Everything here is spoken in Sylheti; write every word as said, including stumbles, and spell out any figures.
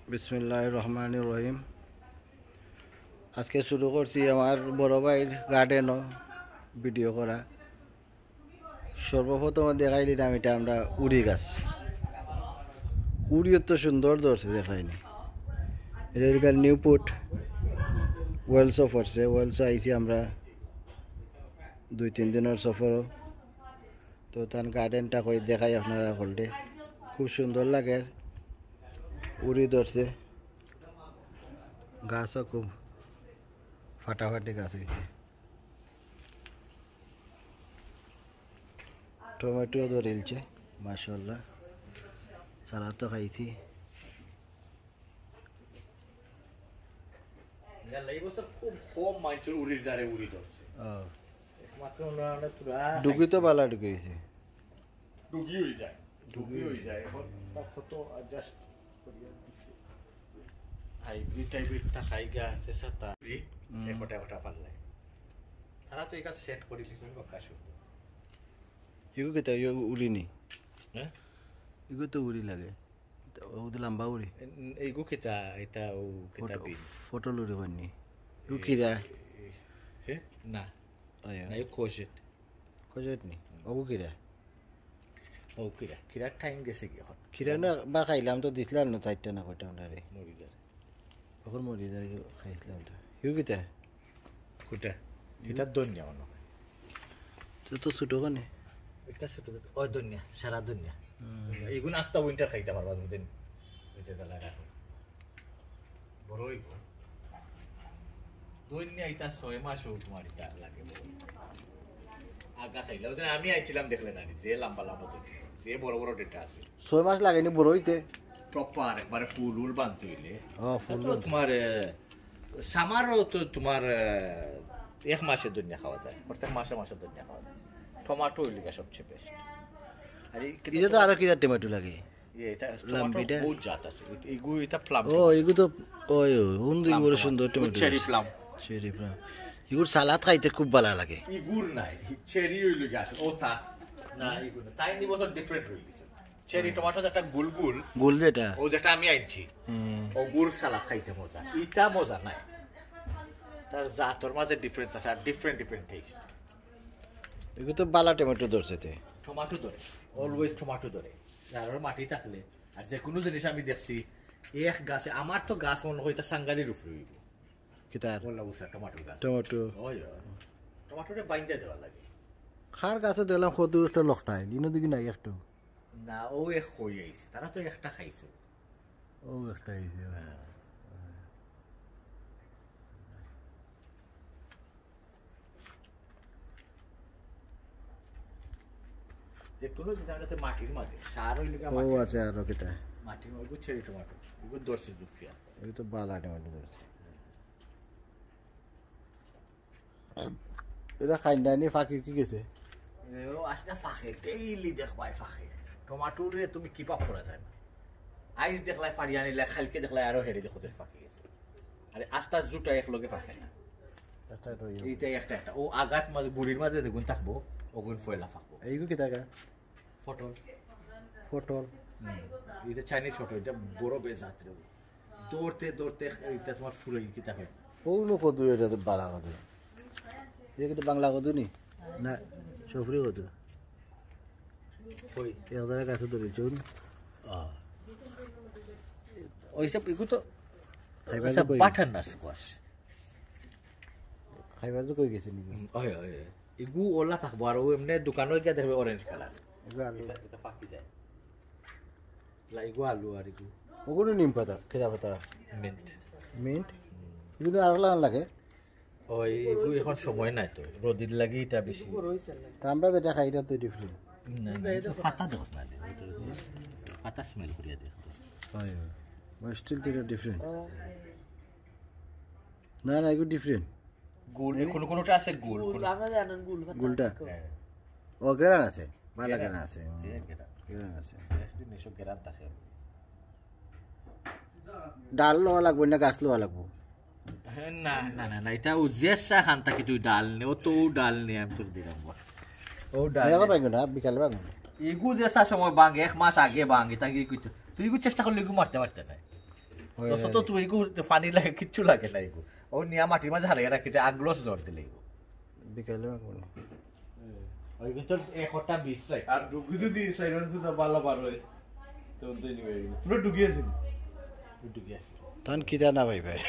বিসমিল্লাহির রহমানির রহিম। আজকে শুরু করছি আমার বড় ভাইর গার্ডেনও ভিডিও করা। সর্বপ্রথম দেখাইলাম এটা আমরা উরি গাছ। উরিও তো সুন্দর ধরছে, দেখাইনি। এটা নিউ পুট, ওয়েলসও পড়ছে, ওয়েলসও আইছি আমরা দুই তিন দিনের সফরও। তো তান গার্ডেনটা কই দেখাই আপনারা হকলরে, খুব সুন্দর লাগে। উরি ধরছে, গাছও খুব ফাটাফাটি গাছ অইছে। টমেটো ধরিলছে, মাশাআল্লাহ। সালাদ তো খাইছি। ইয়াল্লা, এই বছর খুব কম মানষর উরির জারে উরি ধরছে। ও। একমাত্র আমরা, আমরা পুরা ডুগি তো খাইছি। বালা ডুগি অইছে। ডুগি অই যায়। ডুগি অই যায়। এখন তা কত অ্যাডজাস্ট করিয়া দিছে। হাইব্রিড টাইপের তা খাইগা আছে সাতা। হুম। একটা একটা পাল্লায়। তারা তো এখানে সেট করে লিছেন গক্কা শুদ্ধ। ইগু কিতা, ইগু উরি নি? হ্যাঁ? ইগু তো উরি লাগে। ও তো লম্বা উরি। এ-, এইগু কিতা, এটা ও কিতা পট-, বিনস? পটল উরি বানি। ইগু এ, কিরা? এ, হে? না। আয়া। না, এই কোজেট। কোজেট নি? হুম। ওগু কিরা? ও কিরা? কিরার টাইম গেছে কি এখন? কিরা না, বা খাইলাম তো দিছিলাম না, চারটা না কয়টা আমরা রে। মরি যার। কখন মরি যার, খাইছিলাম তো। ইগু কিতা? কুটা? ইগু? এটা ধনিয়া মনে হয়। তো, তো ছোট কানে। এটা ছোট ছোট। ও ধনিয়া, সারা ধনিয়া। হুম। এগুন আস্তা উইন্টার খাইতে পারবা দুদিন। ওই যে জ্বালা রাখো। বড় হইব। ধনিয়া এটা ছয় মাস হোক তোমার এটা লাগে বড়। আগা খাইলে। ওই দিন আমি আইছিলাম দেখলে না, যে লম্বা লম্বা ধনিয়া, যে বড় বড় ডেটা আছে। ছয় মাস লাগেনি বড় হইতে? প্রপার, একবারে ফুল উল বানতে হইলে। ও, তা ফুল তো বানতে। তোমার, এ, সামারও তো তোমার, এ, এক মাসে ধনিয়া খাওয়া যায়, প্রত্যেক মাসে মাসে ধনিয়া খাওয়া যায়। টমেটো হইলে গিয়া সবচেয়ে বেস্ট। আর এই এটা তো আরো কিতা টমেটো লাগে? ইয়ে, এটা টমেটো লাম্বিটা? বহুত জাত আছে। এ-, এগু এটা প্লাম ও, টমেটো। এগু তো, ওই, ওই, হুন দেখি প্লাম বড় টমেটো। সুন্দর এগু টমেটো চেরি আছে। প্লাম। Cherry plum. এগুর সালাদ খাইতে খুব ভালা লাগে। এগুর নাই, চেরি হইল গিয়া আছে। ও তা, না, এগু না। তাই নি বছর ডিফারেন্ট হয়ে গেছে। চেরি টমেটো যেটা গুল গুল, গুল যেটা। ও যেটা আমি আনছি, হুম। ও গুড় সালাদ খাইতে মজা, ইটা মজা নাই। তার জাতর মাঝে ডিফারেন্স আছে, আর ডিফারেন্ট ডিফারেন্ট টেস্ট। এগু তো বালা টমেটো ধরছে তে। টমেটো ধরে, অলওয়েজ টমেটো ধরে। যার মাটি থাকলে, আর যে কোনো জিনিস আমি দেখছি, এক গাছে, আমার তো গাছ মনে হয় এটা সাংগালির উপরে হইব। কিতার? বললা বুঝা, টমেটোর গাছ। টমেটো। ওই, ওই। টমেটোটা বাইন্দা দেওয়া লাগে। খার গাছে দেখলাম কত একটা লকটায়, ইনো দিকে নাই একটু। না, ও এক হয়ে আইছে, তারা তো একটা খাইছে। ও একটা আইছে। হ্যাঁ। যে কোনো জিনিস আছে মাটির মাঝে, সার হইলে গিয়া ও মাটির আছে আরো কিতা? মাটির মাঝে, বুঝছে এই টমেটো, এগুলো ধরছে জুফিয়া। এই তো বালা টমেটো ধরছে। এটা খাইন্দানি ফাঁকি কি গেছে? এ, ও আজকে ফাঁকে, ডেইলি দেখবায় ফাঁকে। টমেটো রে তুমি কিপ আপ করা যায় না। আইজ দেখলাই ফাড়ি আনিলে, কালকে দেখলাই আরো হেরে দেখো যে ফাঁকি গেছে। আরে আস্তা জুটা এক লগে ফাঁকে না। একটা রইল। এইটাই একটা একটা। ও আগাত মাঝে, গুড়ির মাঝে যেগুন থাকবো, ওগুন ফয়লা ফাঁকবো। এইগু কিতা গা? পটল। পটল। হুম। এটা চাইনিজ পটল, এটা বড় বেজাত রে। দৌড়তে দৌড়তে এটা তোমার ফুলে কিতা হয়? ও নো কদু, এটা তো বালা কদু। এটা কিন্তু বাংলা কদু নি? না, সফরি কদু। কই? এক জায়গায় গাছে ধরেছে, ও নি? আহ। ওইসব, এগু তো খাইবার ওইসব তো কই? Butter nut squash. খাইবার তো কই গেছে নি? হুম, ওই, ওই, ওই। এগু ওলা থাকবো, আর ও এমনি দোকানো গিয়া দেখবে অরেঞ্জ কালার। এগু আলু। এটা, এটা পাকি যায়। লা, এগু আলু আর এগু। ওগুলো নিম পাতা, খেজা পাতা। মিন্ট। মিন্ট? এগুলো আর লাগান লাগে? ওই, এগু এখন সময় নাই তো, রোদির লাগি এটা বেশি। তা আমরা যেটা খাই, এটা তো ডিফারেন্ট। না, না, এটা পাতা দেখ না, এটা যে পাতা স্মেল করিয়া দেখ তো। হয়, হয়। মানে স্টিল তো এটা ডিফারেন্ট। না, না, এগুলো ডিফারেন্ট। গুল, এ কোনো কোনোটা আছে গুল, গুল, কোনো আমরা জানেন গুল পাতা গুলটা? দেখো। হ্যাঁ। ও, গেরান আছে, ভালা গেরান। গেরান আছে। হ্যাঁ, গেরান। গেরান আছে। বেশ দিন এসব গেরান থাকে। ডাল লওয়া লাগবো না, গাছ লওয়া লাগবো? হ্যাঁ, না, না, না, না, এটা ও যে চা খান থাকি তুই ডাল নে, ও তো ও ডাল নে, আমি তোর দিলাম বল। ও ডাল এখন নে। পাইবো না, বিকালে পাইবো না। এগু যে চা সময় বাং, এক মাস আগে বাং, এটা কি কইতো? তুই এগু চেষ্টা করলে এগু মারতে পারতে নাই। দোস্ত, তো তুই এগু পানি লাগে, কিচ্ছু লাগে না এগু। ও নিয়া মাটির মাঝে হারাইয়া রাখিতে আগলস জ্বর দিলে এগু। বিকালে আর কোনো। ওই কিন্তু একটা বিষ রাখ। আর ডুগু যদি সাইরাস বুঝা বালা বার হয়, তখন তো নিবে। তোমরা ডুগি আছেন? ডুগি আছে। তখন কিতা না ভাই ভাই?